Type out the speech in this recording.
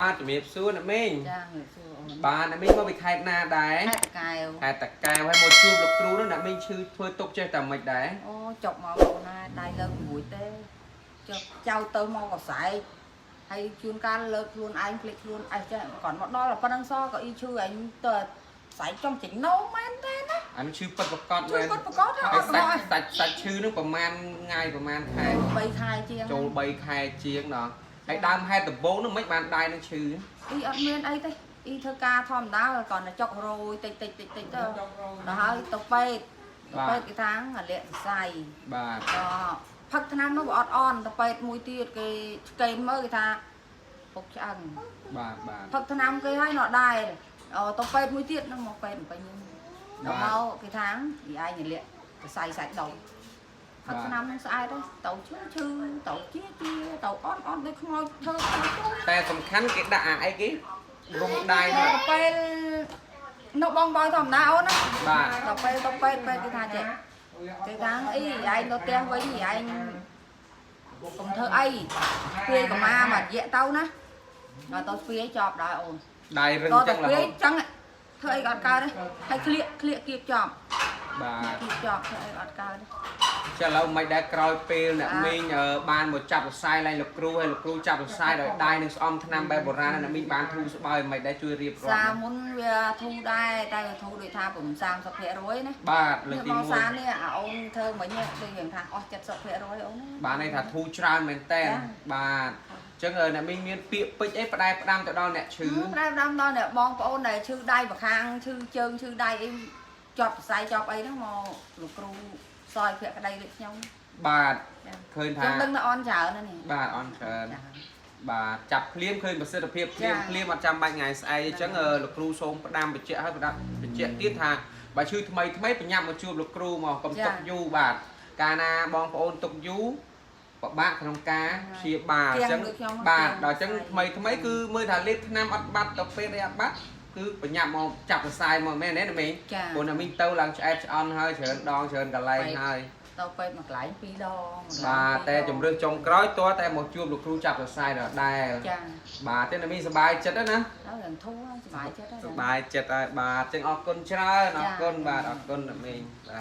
បាទជំរាបសួរអ្នកមីង ចាជំរាបសួរអូន បាទអ្នកមីងមកពីខេត្តណាដែរ ខេត្តកែវ ខេត្តតាកែវហើយមកជួបលោកគ្រូនោះអ្នកមីងឈឺធ្វើទុកចេះតែមិនដែរ អូចុកមកអូនណាដៃលើកមួយទេចុកចៅទៅមកកសែកហើយជួនកាលលើកខ្លួនឯងភ្លេចខ្លួនឯងចេះគាត់មកដល់ប៉ុណ្ណឹងសក៏អ៊ីឈឺឯងទៅសែកចង់ចេញនោមមែនទេណា អានេះឈឺពិតប្រកប ជួយ មែន គាត់ប្រកប ហើយ អត់មក សាច់សាច់សាច់ឈឺនឹងប្រហែលថ្ងៃប្រហែលខែ 3ខែជាង ចូល3ខែជាងណោះហើយដើមហេតុដំបូងនោះមិនបានដៃនឹងឈឺ អ៊ីអត់មានអីទេអ៊ីធ្វើការធម្មតាគាត់តែចុករយតិចតិចតិចតិចទៅដល់ហើយទៅពេទ្យទៅពេទ្យគេថាអាលាក់សរសៃ បាទ ក៏ផឹកថ្នាំនោះវាអត់អន់ទៅពេទ្យមួយទៀតគេឆ្កេនមើលគេថាពុកឆ្អឹង បាទបាទ ផឹកថ្នាំគេហើយណដែរអូទៅពេទ្យមួយទៀតហ្នឹងមកពេទ្យពេញដល់មកគេថាយឯងលាក់សរសៃសាច់ដុំផឹកថ្នាំហ្នឹងស្អែកទៅទៅឈឺឈឺទៅជាជាទៅអន់អន់ដូចខ្មោចធ្វើខ្មោចទៅ តែសំខាន់គេដាក់អាអីគេរុំដៃនោះ ដល់ពេលនៅបងបយធម្មតាអូនណា បាទ ដល់ពេលទៅពេទ្យពេទ្យគេថាចេះគេថាអីឯងទៅផ្ទះវិញឯងកុំធ្វើអីស្ពាយកម្មាមួយរយៈទៅណាដល់ទៅស្ពាយចប់ដែរអូន ដៃរឹង ដល់ទៅ ចឹងរហូត ស្ពាយចឹងធ្វើអីក៏អត់កើតដែរហើយក្លៀកក្លៀកគៀបចប់ បាទ គៀបចប់ធ្វើអីក៏អត់កើតដែរ ចាឥឡូវមិនដែរក្រោយពេលអ្នកមីងបានមកចាប់សរសៃឡើងលោកគ្រូហើយលោកគ្រូចាប់សរសៃដោយដៃនឹងស្អំថ្នាំបែបបុរាណអ្នកមីងបានធូរស្បើយមិនដែរជួយរៀបរាប់ សាមុនវាធូរដែរតែវាធូរដូចថាប្រហែល30%ណា បាទលើកទី នេះមកសា 1 នេះអាអូនធ្វើមិញដូចយ៉ាងថាអស់70%អូនណា បាទន័យថាធូរច្រើនមែនតើ ចា បាទអញ្ចឹងអ្នកមីងមានពាក្យពេចន៍អីផ្ដែផ្ដាំទៅដល់អ្នកឈឺ ផ្ដែផ្ដាំដល់អ្នកបងប្អូនដែលឈឺដៃប្រខាងឈឺជើងឈឺដៃអីជាប់សរសៃជាប់អីហ្នឹងមកលោកគ្រូសយភក្តីដូចខ្ញុំ បាទ ចា ឃើញថា ខ្ញុំដឹងថាអន់ច្រើនណាស់នេះ បាទអន់ច្រើនបាទចាប់ភ្លាមឃើញប្រសិទ្ធភាពភ្លាម ចា ភ្លាមអត់ចាំបាច់ថ្ងៃស្អែកអញ្ចឹងលោកគ្រូសូមផ្ដាំបញ្ជាក់ឲ្យផ្ដាំបញ្ជាក់ទៀតថាបើឈឺថ្មីថ្មីប្រញាប់មកជួបលោកគ្រូមកកុំទុកយូរបាទកាលណាបងប្អូនទុកយូរពិបាកក្នុងការព្យាបាលអញ្ចឹង ដូចខ្ញុំ បាទដល់អញ្ចឹងថ្មីថ្មីគឺមើលថាលេបថ្នាំអត់បាត់ទៅពេលអីអត់បាត់គឺប្រញាប់មកចាប់សរសៃមកមែនទេណាមីង ចា ព្រោះណាមីងទៅឡើងឆ្អែតឆ្អន់ហើយច្រើនដងច្រើនកន្លែងហើយ ទៅពេទ្យមួយកន្លែងពីរដង បាទតែជំរឿសចុងក្រោយតើតែមកជួបលោកគ្រូចាប់សរសៃដដែល ចា បាទទេណាមីងសប្បាយចិត្តណា ដល់រឿងធូរហើយសុបាយចិត្តហើយ សប្បាយចិត្តហើយបាទអញ្ចឹងអរគុណច្រើនអរគុណបាទអរគុណណាមីងបាទ